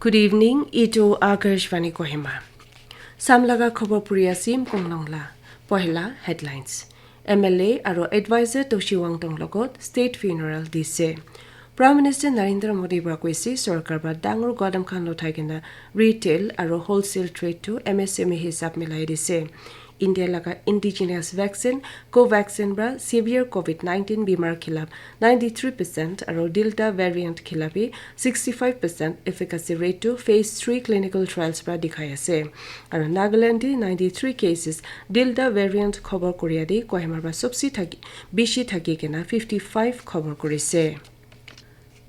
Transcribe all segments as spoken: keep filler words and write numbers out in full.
Good evening, etu Akashvani Kohima. Samlaga khobor puri asim konglong la. Pohila headlines. M L A aro advisor Toshi Wangtong logot state funeral dise. Prime Minister Narendra Modi pra koise sorkar pra dangor gadam khan uthai kena retail aro wholesale trade to M S M E hisab milai dise. India laga indigenous vaccine Covaxin pra severe covid nineteen bimar khilap ninety-three percent aro Delta variant khilap bi sixty-five percent efficacy rate to phase three clinical trials pra dikhai ase. Aro Nagaland te ninety-three cases Delta variant khobor koria de Kohima pra sobse thaki bishi thaki kena fifty-five khobor korise.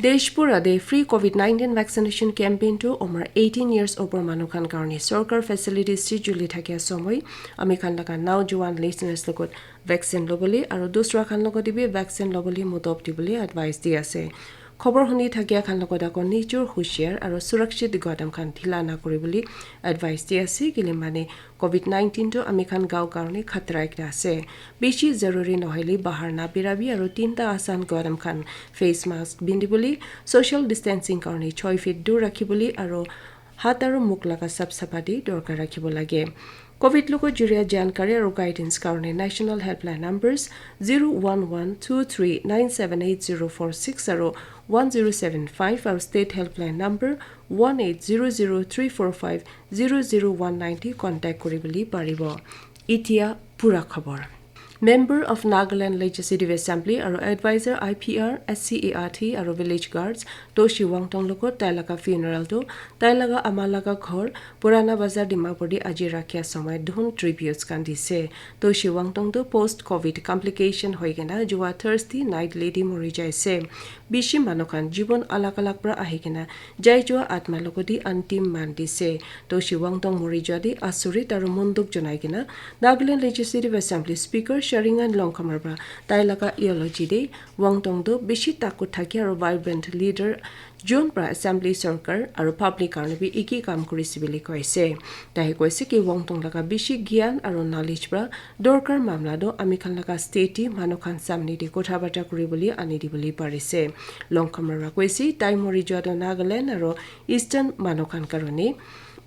Desh pura de free covid nineteen vaccination campaign to umar eighteen years opor manu khan karne sorkar facilities si juli thakia somoi ami khan laga naujuan listeners logot vaccine lobole aro dusra khan logot bi vaccine lobole mudop dibole advice di ase. Khobor huni thakia khan logot ako nijor hushiar aro surakshit gadam khan dhila na kuribole advice di ase, kile mane covid nineteen to ami khan gao karne khatra ekta ase. Bishi zaruri nohoile bahar na birabi aro tinta asan gadam khan face mask bindibole, social distancing karne choi feet dur rakhibole aro hat aro muk laga sap sapati dorkar rakhibo lage. Covid logo juria jankari aro guidance karne national helpline numbers zero one one two three nine seven eight zero four six aro one zero seven five aro state helpline number one eight zero zero three four five zero zero one nine te contact kuribole paribo. Itia pura khobor. Member of Nagaland Legislative Assembly aro advisor I P R, S C E R T aro village guards Toshi Wangtong logot tai laga funeral tu tai laga ama laga ghor Purana Bazar Dimapur te aji rakhia somoi dhun tributes khan dise. Toshi Wangtong tu post covid complication hoi kena jua Thursday night lady mori jaise. Bishi manu khan jibon alag alag pra ahi kena jai jua atma logot antim man dise. Toshi Wangtong mori jua de asurit aro monduk jonai kena Nagaland Legislative Assembly Speaker Sharingan Longkhamar pra tai laga eulogy de Wangtong tu bishi takut thaki aro vibrant leader Jun pra assembly sorkar aro public karne bi iki kam kurise bili koise. Tai koise ki Wangtong laga bishi gyan aro knowledge pra dorkar mamla do ami khan laga state manu khan samne de kotha bata kuribole ani dibole parise. Longkhamar pra koise tai mori jua do Nagaland aro Eastern manu khan karone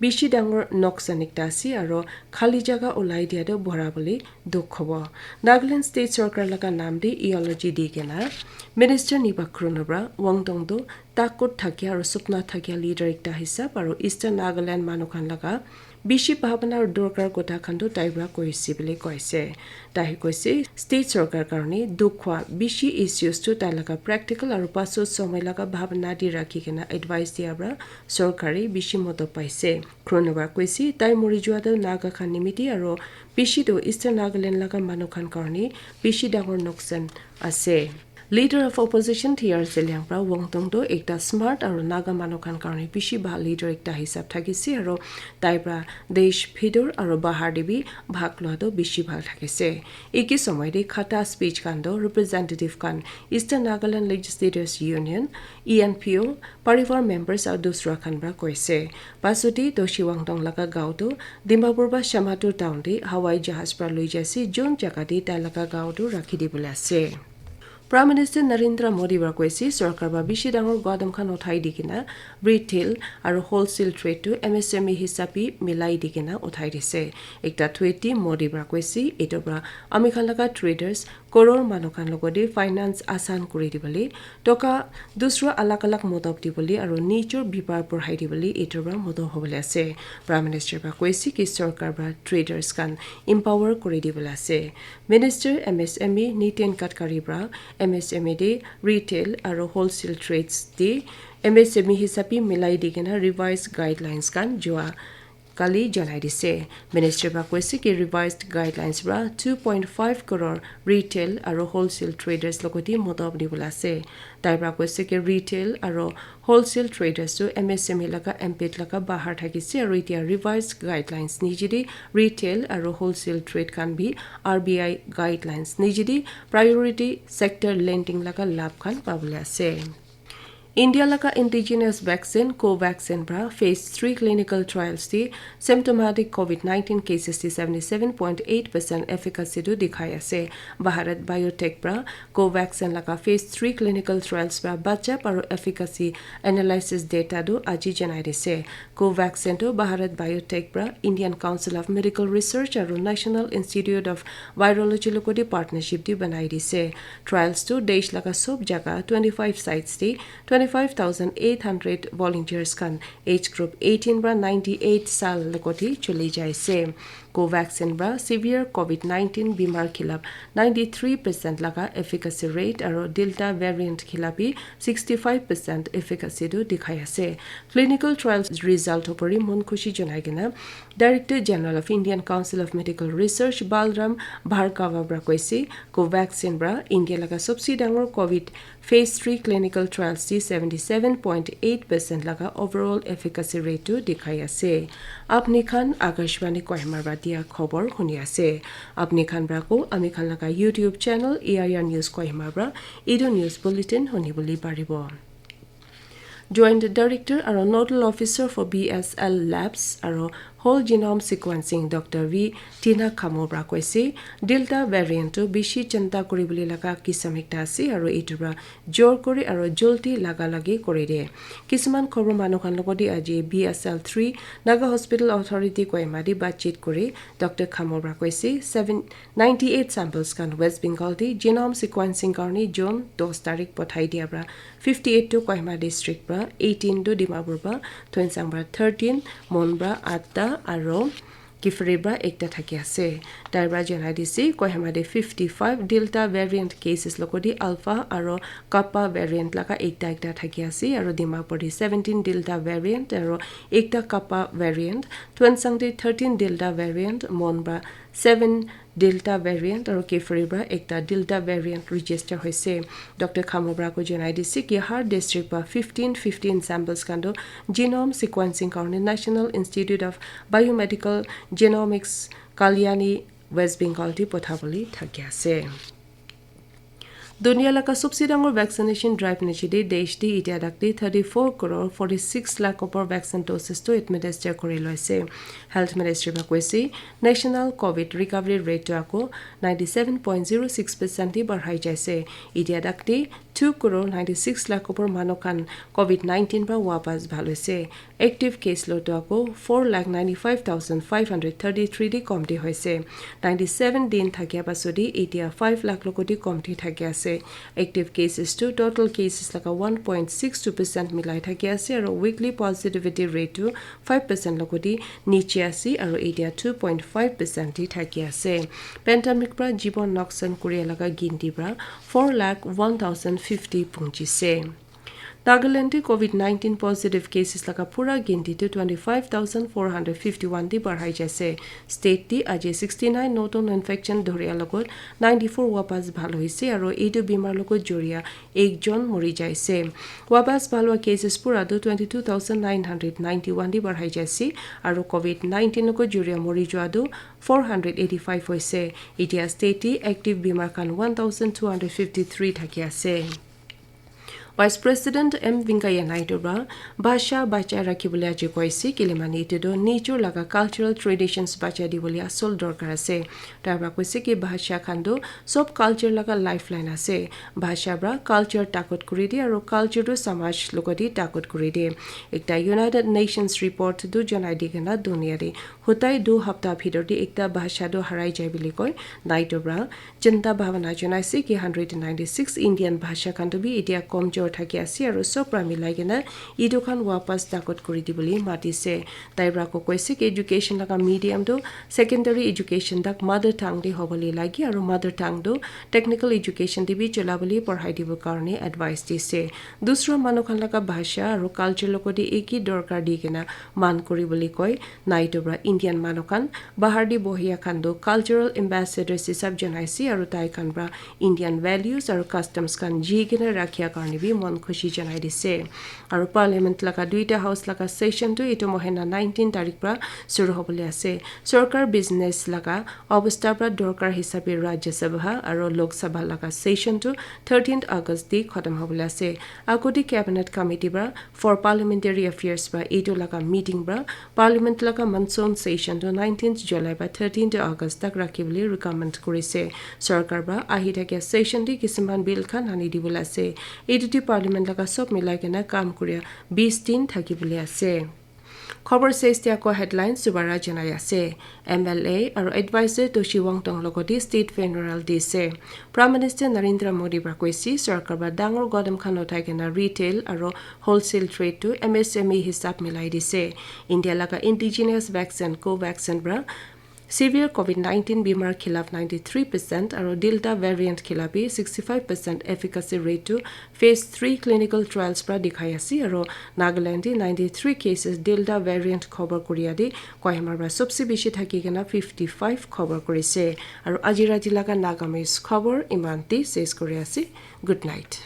bishi dangor noksan ekta ase aro khali jaga ulai dia do bhora bole dukh hobo. Nagaland state sorkar laga nam de eulogy di kena Minister Nipa Khrono pra Wangtong do takut thakia aro supna thakia leader ekta hisab aro Eastern Nagaland manu khan laga bishi bhabana aro dorkar kotha khan tu tai pra koise bili koise. Tai koise state sorkar karne dukh hua bishi issues tu tai laga practical aro paso somoi laga bhabana di rakhi kena advice dia pra sorkari bishi moto paise. Khrono pra koise tai mori jua tu Naga khan nimiti aro bishi tu Eastern Nagaland laga manu khan karne bishi dangor noksan ase. Leader of Opposition T R Zeliang pra Wangtong tu ekta smart aro Naga manu khan karne bishi bhal leader ekta hisab thakise aro tai pra desh bhitor aro bahar de bi bhag lua tu bishi bhal thakise. Iki somoi de khata speech khan tu representative khan Eastern Nagaland Legislators Union, E N P O, Parivar members aro dusra khan pra koise. Pasoti Toshi Wangtong laga gao tu Dimapur pra Shamator town de hawai jahaz pra lui jaise, jun jaga de tai laga gao tu rakhi dibole ase. Prime Minister Narendra Modi pra koise sorkar pra bishi dangor gadam khan uthai di kena retail aro wholesale trade tu M S M E hisab bi milai di kena uthai dise. Ekta tweet de Modi pra koise etu pra ami khan laga traders koror manu khan logot de finance asan kuri dibole toka dusra alag alag motob dibole aro nijor bipar porhai dibole etu pra moto hobole ase. Prime Minister pra koise ki sorkar pra traders khan empower kuri dibole ase. Minister M S M E Nitin Gadkari pra M S M E de retail aro wholesale trades de M S M E hisabi milai di kena revised guidelines khan jua kali janai dise. Minister pra koise ki revised guidelines pra two point five crore retail aro wholesale traders logot de moto dibole ase. Tai pra koise ki retail aro wholesale traders tu M S M E laga ambit laga bahar thakise aro itia revised guidelines niji de retail aro wholesale trade khan bi R B I guidelines niji de priority sector lending laga lab khan pabole ase. India laga indigenous vaccine Covaxin pra phase three clinical trials te symptomatic COVID nineteen cases te seventy seven point eight percent efficacy tu dikhai ase. Bharat Biotech pra Covaxin laga phase three clinical trials pra bachap aru efficacy analysis data tu aji janai dise. Covaxin tu Bharat Biotech pra Indian Council of Medical Research aru National Institute of Virology logodi partnership di banai dise. Trials tu desh laga sob jaga twenty five sites di twenty five thousand eight hundred volunteers khan age group eighteen pra ninety eight sal logodi chuli jaise. Covaxin pra severe COVID nineteen bimar khilap ninety three percent laga efficacy rate aru Delta variant khilap bi sixty five percent efficacy tu dikhai ase. Clinical trials result opori mon khushi janai kena Director General of Indian Council of Medical Research Balram Bhargava pra koise, Covaxin pra India laga sobse dangor COVID phase three clinical trials te seventy seven point eight percent laga overall efficacy rate tu dikhai ase. Apni khan Akashvani Kohima pra dia khobor huni ase. Apni khan pra ko ami khan laga YouTube channel A I R News Kohima pra etu news bulletin huni bole paribo. Joint Director aru Nodal Officer for B S L Labs aru Whole Genome Sequencing Doctor V Tina Kamo pra koise, Delta variant tu bishi chinta kuribole laga kisam ekta ase aru etu pra jor kuri aru joldi laga lagi kuri de. Kisuman khobor manu khan logodi aji B S L three Naga Hospital Authority Kohima di batchit kuri Doctor Kamo pra koise, seven ninety eight samples khan West Bengal di genome sequencing karni June dos tarik pothai dia pra fifty eight tu Kohima district pra, eighteen tu Dimapur pra, Tuensang pra thirteen, Mon pra atta aru Kiphire pra ekta thaki ase. Tai pra janai dise Kohima de fifty five Delta variant cases logodi Alpha aru Kappa variant laga ekta ekta thaki ase aru Dimapur de seventeen Delta variant aru ekta Kappa variant, Tuensang de thirteen Delta variant, Mon pra seven Delta variant aru Kiphire pra ekta Delta variant register hoise. Doctor Khamobra ko janai dise ki har district pra fifteen fifteen samples khan tu genome sequencing karne National Institute of Biomedical Genomics Kalyani West Bengal te pothabole thaki ase. Dunia laga sobse dangor vaccination drive niche te desh te itia dak te thirty four crore forty six lakh opor vaccine doses tu administer kuri loise. Health Ministry pra koise, national COVID recovery rate tu ako ninety seven point zero six percent te barhai jaise. Itia dak te two crore ninety six lakh opor manu khan COVID nineteen pra wapas bhal hoise. Active case lo tu ako four lakh ninety five thousand five hundred thirty three te komti hoise. Ninety seven din thakia pasodi itia five lakh logoti komti thaki ase. Active cases tu total cases laga one point six two percent milai thaki ase aru weekly positivity rate tu five percent logoti niche ase aru itia two point five percent te thaki ase. Pandemic pra jibon noksan kuria laga ginti pra four lakh one thousand fifty punchise. Nagaland te COVID nineteen positive cases laga pura ginti tu twenty five thousand four hundred fifty one te barhai jaise. State te aji sixty nine notun infection dhuria logot ninety four wapas bhal hoise aru etu bimar logot juria ekjon mori jaise. Wapas bhal hua cases pura tu twenty two thousand nine hundred ninety one te barhai jaise aru COVID nineteen logot juria mori jua tu four hundred eighty five hoise. Itia state te active bimar khan one thousand two hundred fifty three thaki ase. Vice President M Venkaiah Naidu pra bhasha bachai rakhibole aji koise, kile mane etu tu nijor laga cultural traditions bachai dibole asol dorkar ase. Tai pra koise ki bhasha khan tu sob culture laga lifeline ase. Bhasha pra culture takot kuri di aru culture tu samaj logoti takot kuri di. Ekta United Nations report tu janai di kena dunia te hutai du hapta bhitor te ekta bhasha tu harai jai bole koi. Naidu pra chinta bhabana janaise ki hundred ninety six Indian bhasha khan tu bi itia komjor thaki ase aru sob pra milai kena etu khan wapas takot kuri dibole matise. Tai pra ko koise ki education laga medium tu secondary education tak mother tongue te hobole lage aru mother tongue tu technical education te bi cholabole porhai dibo karne advice dise. Dusra manu khan laga bhasha aru culture logoti eki dorkar di kena man kuribole koi. Naidu pra Indian manu khan bahar te bohia khan tu cultural ambassadors hisab janaise aru tai khan pra Indian values aru customs khan ji kena rakhia karne bi mon khushi janai dise. Aru parliament laga duita house laga session tu etu mohena nineteen tarik pra shuru hobole ase. Sorkar business laga obostha pra dorkar hisabe Rajya Sabha aru Lok Sabha laga session tu thirteenth August di khatam hobole ase. Agodi cabinet committee pra for parliamentary affairs pra etu laga meeting pra parliament laga monsoon session tu nineteenth July pra thirteenth August tak rakhi bole recommend kurise. Sorkar pra ahi thakia session di kisiman bill khan ani dibole ase. Etu di parliament laga sob milai kena kam kuria bis din thaki bole ase. Khobor ses te ako headlines dubara janai ase. M L A aru advisor Toshi Wangtong logoti state funeral dise. Prime Minister Narendra Modi pra koise sorkar pra dangor gadam khan uthai kena retail aru wholesale trade to M S M E hisab milai dise. India laga indigenous vaccine Covaxin pra severe covid nineteen bimar khilaf ninety three percent aru Delta variant khilaf bi sixty five percent efficacy rate to phase three clinical trials pra dikhai ase aru Nagaland te ninety three cases Delta variant khobor kuria te Kohima pra sobse bishi thaki kena fifty five khobor kurise. Aru aji rati laga Nagamese khobor iman te ses kuri ase. Good night.